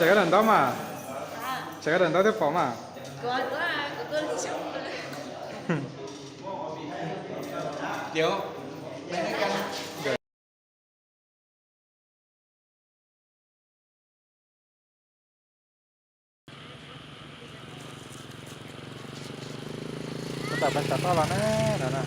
Tseem koj daim ntaub mas, tseem koj daim ntaub thiab pom mas. Tab tom peb tawm toj los ne no na.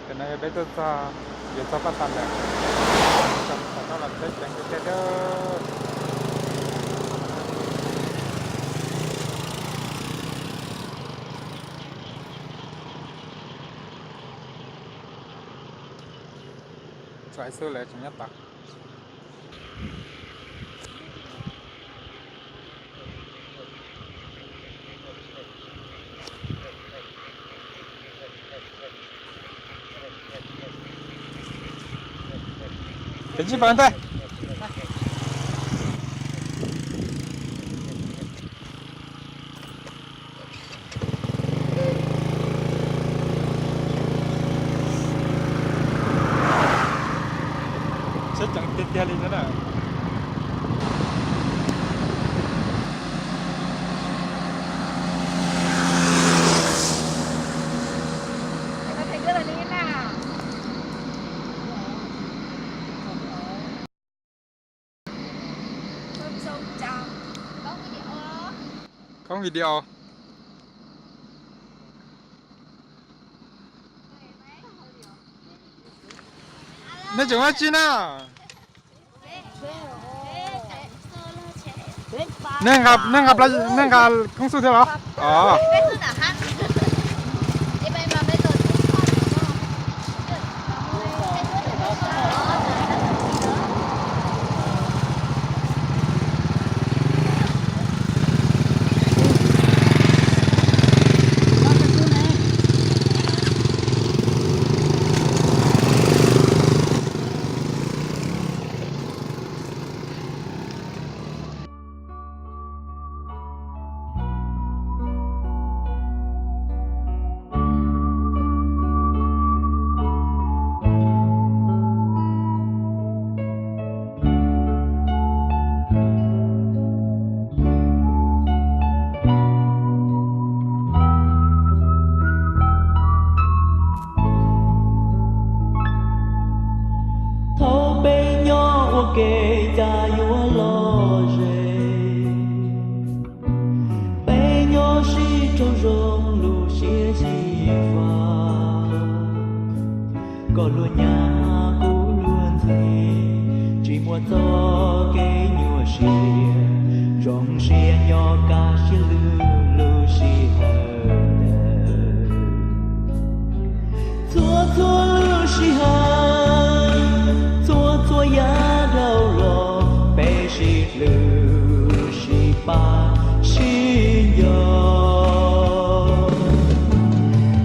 Tam no yog peb tuaj txog, yuav txog Paj Tas lawm. Tawm toj los teb ceev tiag tiag. Txog ib xub lawv tseem nyob tod. Peb tsij pab ntej. Siab ceev tiag tiag li xwb na. Khoob video. Nej tseem ua tsi na? Nej nqa, nej nqa, nej nqa koob xub thiab los? Os. Thaum peb nyob ua ke cas yuav lom zem, peb nyob sib raug zoo lub siab xyiv fab. Koj luag nyav kuv luag ntxhi, tsis muaj txoj kev nyuaj siab, zoo siab nyob kaj siab lwj lub sij hawm ntawd. Txhua txhua lub sij hawm, txhua txhua yav dhau los, peb sib hlub sib pab sib nco.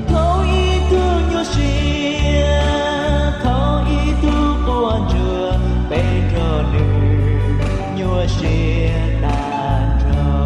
Thaum ib tug nyuaj siab, thaum ib tug quaj ntsuag, peb nrog nws nyuaj siab tag nrho.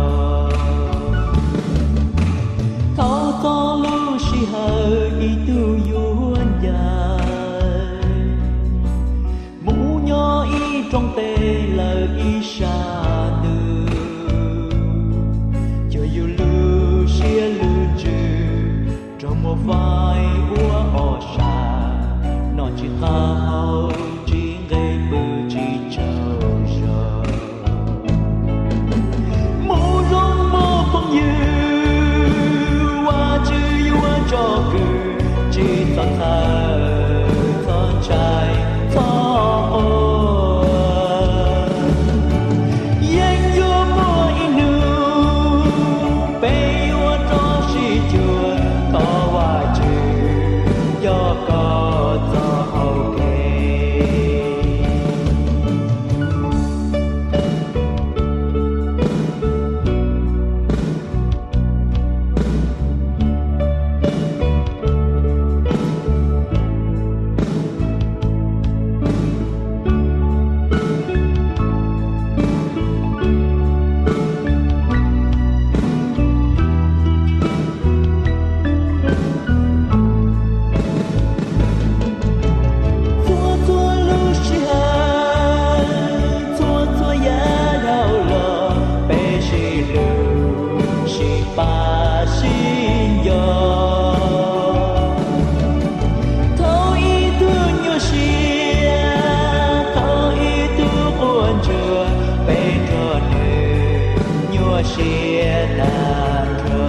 siab tag nrho.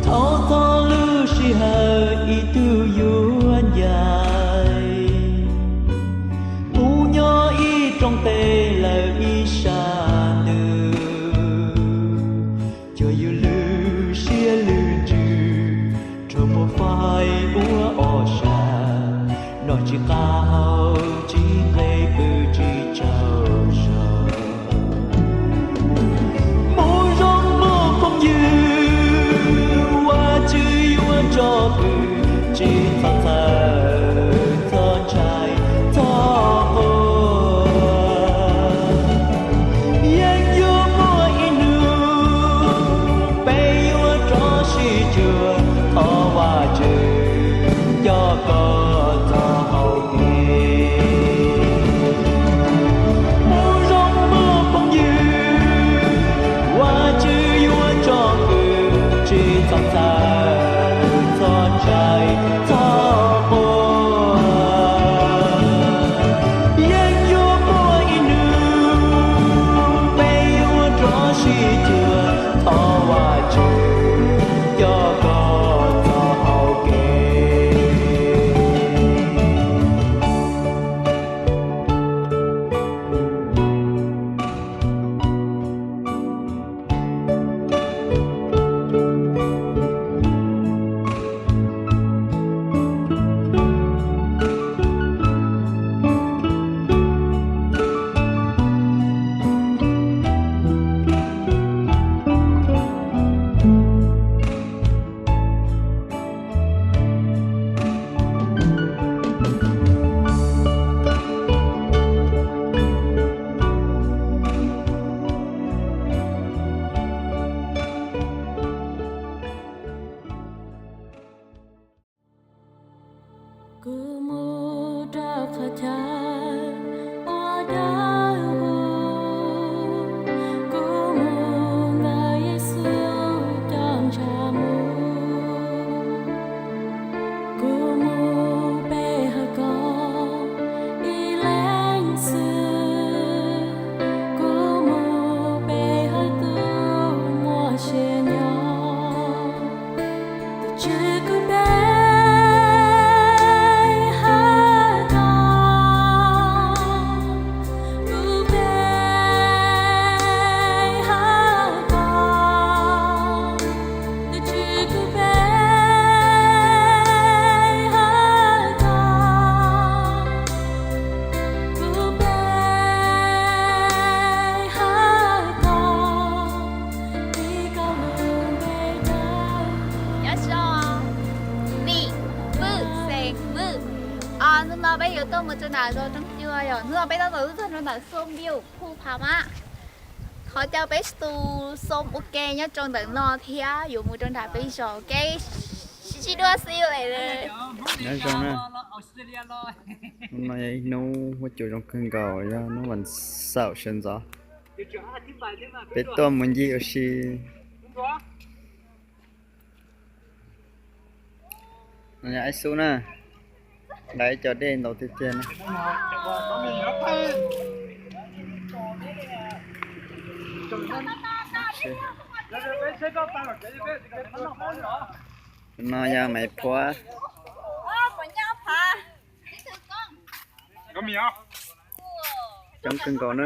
Thov txog lub sij hawm ib tug yuav ncaim, mus nyob ib rooj teb lawm ib sab ntuj, cuag yus lwm siab lwm ntsws, rhuav puas faib ua ob sab, noj tsis qab haus tsis nqe pw tsis tsaug zog. Mus zoo mus phooj ywg, Vajtswv yuav tso pw, tsis txhob txhawj txhob ntshai txhob quaj. Yeej yuav muaj ib hnub peb yuav rov sib cuag, thov Vajtswv coj koj txog hauv kev. Mus zoo mus phooj ywg, Vajtswv yuav tso pw, tsis txhob txhawj txhob ntshai txhob quaj. Yeej yuav muaj ib hnub peb yuav rov sib cuag, thov Vajtswv coj koj txog hauv kev. Kuv mus rau qhov chaw uas dawb huv, kuv mus ntawm Yexus cov ntshav mus. Kuv mus pe hawm koob ib leeg xwb, kuv mus pe hawm tus muaj sia nyob. Tus Tswv kuv pe hawm koj, kuv pe hawm koj, tus Tswv kuv pe hawm koj, kuv pe hawm koj, vim koj lub npe dawb. Nyob zoo, vim vwm xeem vwm. Hnub no peb yuav tuaj mus rau nram zos Roob Cua yom, hnub no peb tab tom tuaj txog rau ntawm Xoo View Phu Pha Mab. Thov caw peb tus xoo ua ke nyob rau ntawm no thiab yuav mus rau nram peb zos, ok. Sib ntsib dua, see you later. Nyob zoo na. Hnub no yog ib hnub huab cua zoo kawg nkaus, yog hnub vas xaum sawv ntxov. Peb tuaj mus ncig ua si. No yog Aib Xub na, nqa ib co dej ntau tiag tiag na. No yog Maiv Phuab. Coob kawg nkaus na,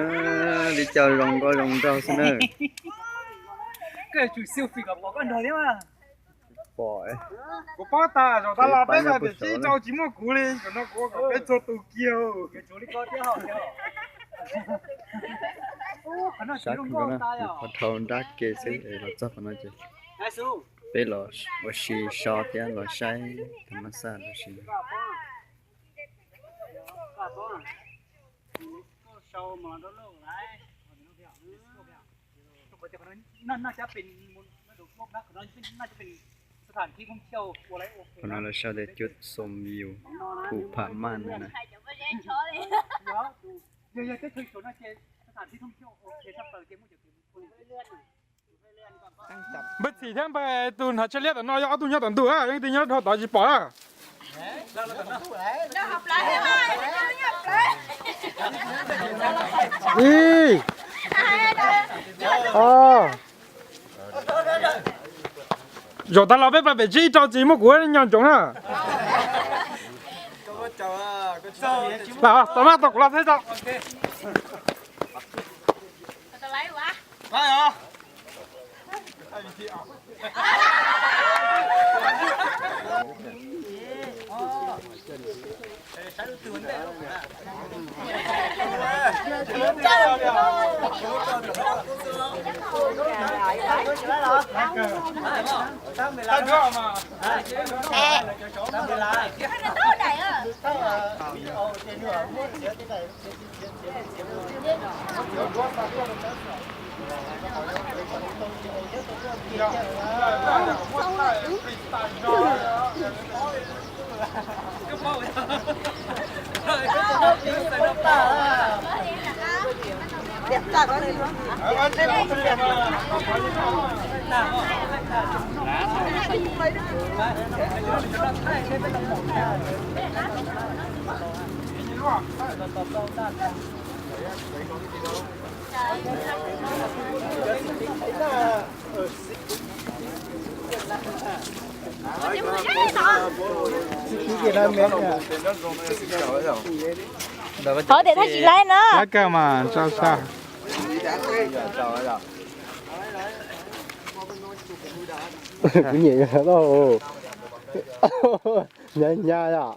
li cas zoo nkauj zoo nraug xwb na. Pom, kuv paub tas zaum tas los peb mas tiam sis tsis muaj kuv li, zaum no kuv kom peb txhua tus kiag. Sab kawg nkaus na, qhov dhau nrab ke xwb es los txog qhov no ces peb los ua si so thiab los saib thaj ma xaj los sis. Qhov no lawv sau tias cuab xoo view Phu Pha Maj no na. Npawg Txhim thiab npawg tus hnav tshav liab tom no yog ob tug nyob tom ntug, leej twg nyob dhau tod tsis pom na. Ib, Zaum tag los peb pab pem tsis ib rau tsis muab kuv nyob ntsoov na. Tau mas, tau kuv los thaij tau. Qhov tias thaj tsis laib na. Laib kawg mas, tsa sa. Kuv nyiam yog no, hnyav hnyav yom.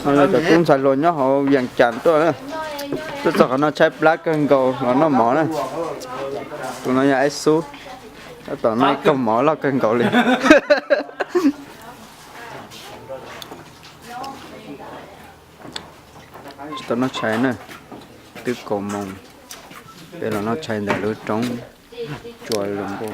Cov tub ntxhais hluas nyob hauv Vias Cas tuaj na, tuaj txog qhov no tshaib plab kawg nkaus los noj mov na. Tus no yog Aib Xub, tab tom noj ib koog mov loj kawg nkaus li. Tsis tau noj tshais na, twb kaum moos, peb los noj tshais ntawm lub roob tsua lus nkuj.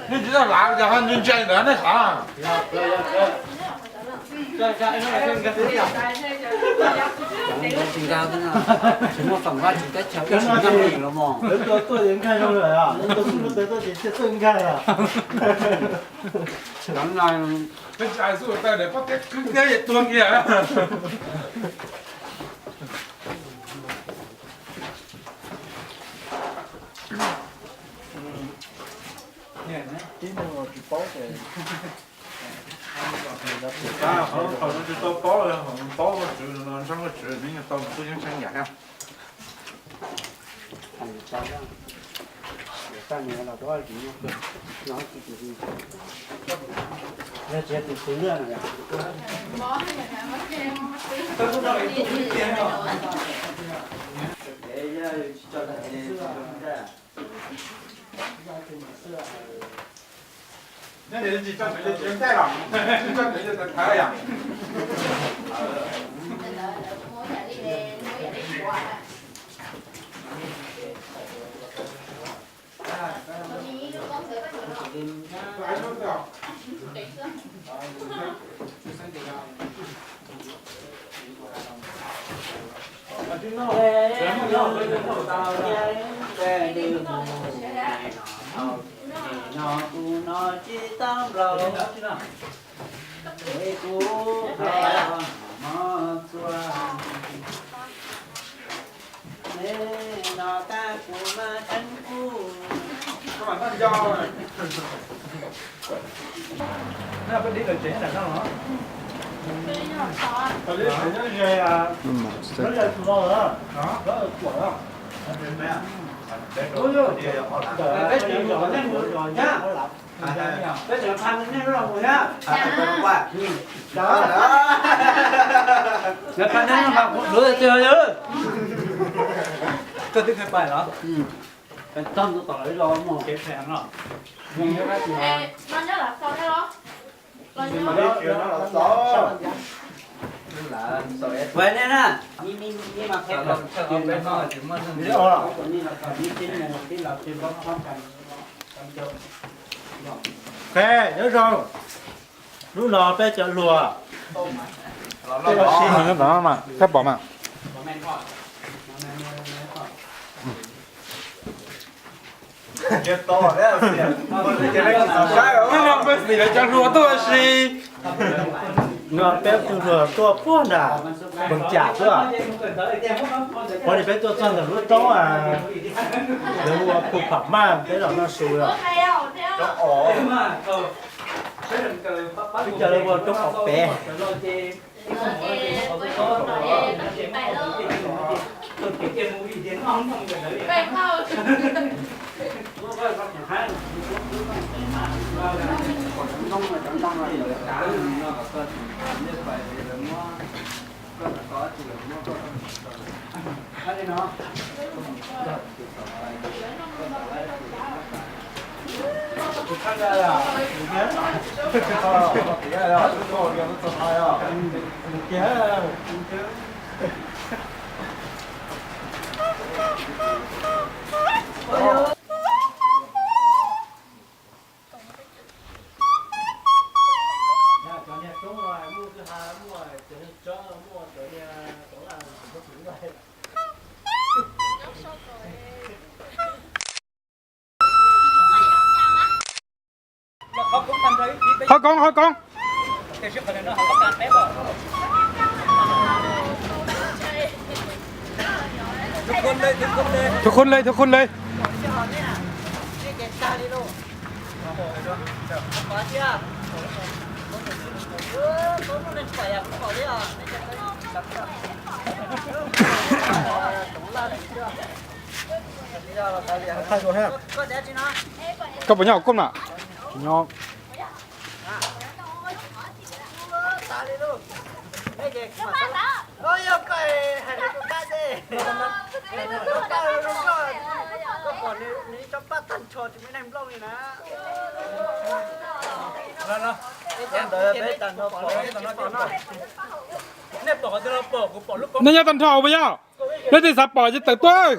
Nej tsis tau lav, yog ho ntse ntse ntawd nej xav. Tsis nkag, tsis muaj feem vaj tsis teb chaws ib sim neej li los mas. Lawv tua tuaj ces nkag zoo lawm, tua tuaj ces thiaj tuaj nkag. Cov no, peb tsis hais xub tawm daim pob teb khwb thiab tua kiag. Tib neeg tsis paub ces, qhov no tsis tau paub, paub Vajtswv no, ntseeg Vajtswv nws tau tub yeeb seeb yam thiab. Nyob tsis tso pem ces tsis ua ntej los, tsis tso pem ces thawv yom. Koj twb kheev pais los? Tog ntua tom lawv zos mus kev phem no. Ua nej na, qe nyob zoo, hnub no peb cov hluas, koj pom mas. Hnub no peb xim lawv cov hluas tuaj ua si. No peb tug hluas tuaj puag nram Pheej Cam xwb. Qhov no peb tuaj txog ntawm lub roob, lawv hu ua Phu Pham Maj, peb los noj su os. Peb cov lawv hu ua roob Qhov Pem. Qhov koob, qhov koob. Tus khun le, tus khun le. Koj puas nyob hauv koj na? Nyob. Nej nyob tag nrho puas yog? Nej twb xav pom ces tawm tuaj.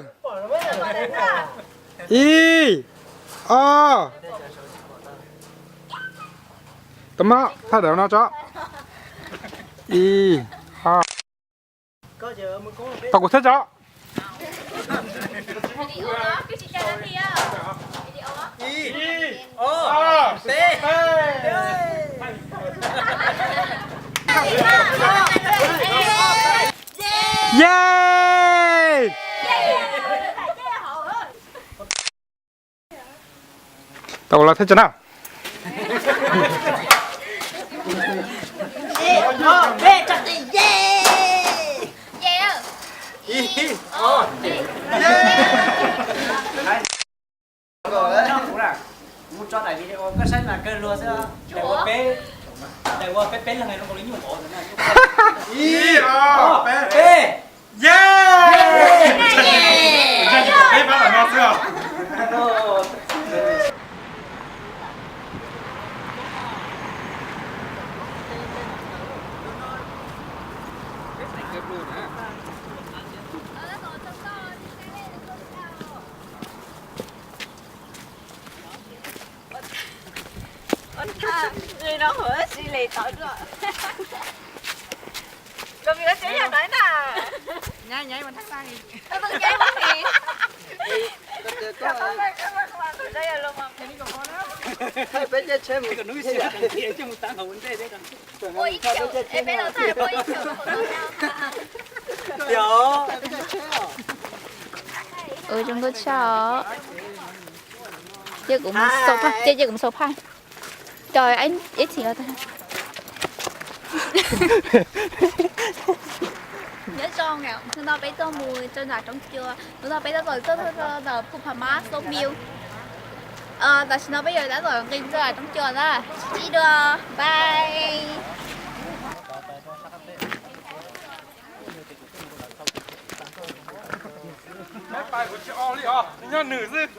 Ib, ob, tau mab thaj dawm no tso. Ib, ob. Tau kuv thiab tso. Ib, ob, peb. Yay! Tau los thiab tso na. Kuv tso daim video koj saib mas kawg luag xwb. Daim ua peb, daim ua peb peb leeg zoo li nyuj vov. Ib, ob, peb. Yay! Peb pab los no xwb os. Ua tag, no hov si le tau dua. Koj vim koj tsev yog no na. Nyaib nyaib ua thaj tag. Koj tus nyaib ua vim. Ua ib chim, es peb los tag ua ib chim. Ua zoo nkauj tshaj os. Cia kuv mus xauv phaj, cia cia kuv mus xauv phaj. Cov ib txhis los tag. Nyob zoo, hnub no peb tuaj mus rau nram roob cua, hnub no peb tab tom tuaj txog ntawm Phu Pha Mab Xoo Miu. Tam sim no peb yuav tab tom nqis rau nram roob cua na. Sib ntsib dua, bye. Pais kuv tsis o li os, nyob nws xwb.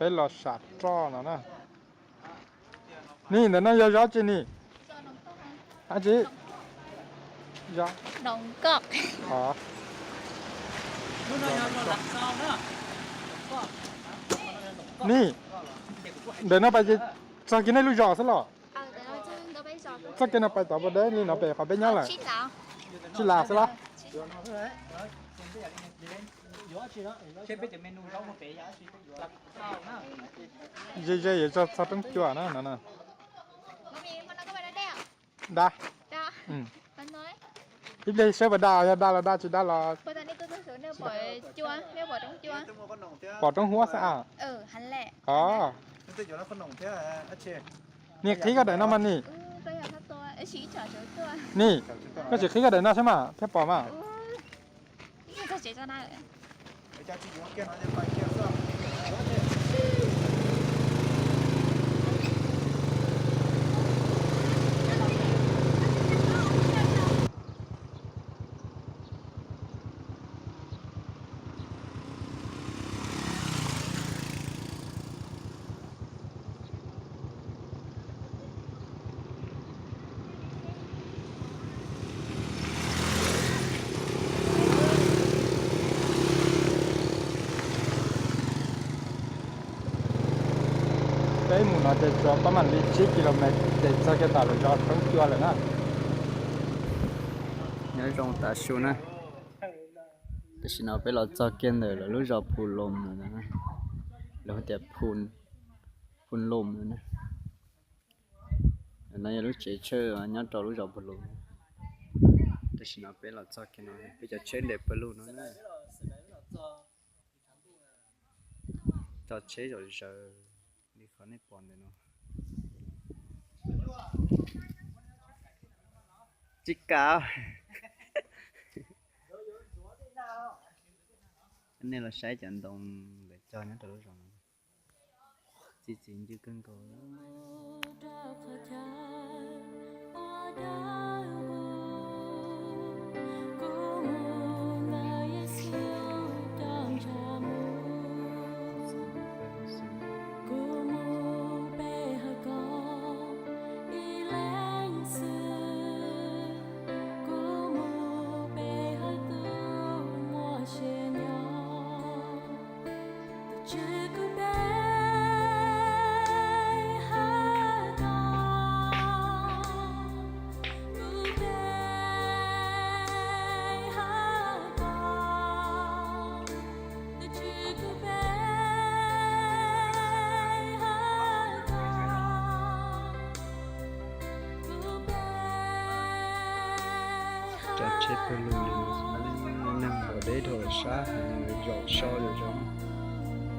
Peb los sam roj no na. Ni ntawm no yog zos tsi ni? Ab tsi, zos. Ni, ntawm no pais txog kiag nej lub zos xwb los? Txoj kev no pais tod puas deb li no pem qhov peb nyob lawm? Tsib las xwb los? Ze ze yuav txog roob cua na no na. Da. Ib pliag saib puas da, yog da los da, tsis da los. Pom roob huab xwb a. Os. Ni qhib koj daim no mas ni. Ni, koj tsis qhib koj daim no saib mas thiaj pom mas. Peb mus no ces tsuas pab mam li tsib kilomev ces txog kiag tom lawv zos roob cua lawm na. Nyob zoo tav su na. Tam sim no peb los txog kiag ntawm lawv lub zos Phu Loos lawm na. Lawv hu tias Phu Loos lawm na. No yog lub tsev tshawj nyob rau lub zos Phu Loos. Tam sim no peb los txog kiag no, peb cov tsheb nres pawg lug no na. Cov tsheb zom zaws li qhov nej pom ntawm no. Tsis kav. Nej los saib cov ntoo lawv cog nyob rau lub zos no. Txi txiv ncw kawg nkaus. Cov tsheb pawg lug li no, neeg los deb dhau sab heev, zaum so zaum zoo,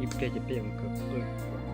ib pliag ces peb yuav mus kawm pawg.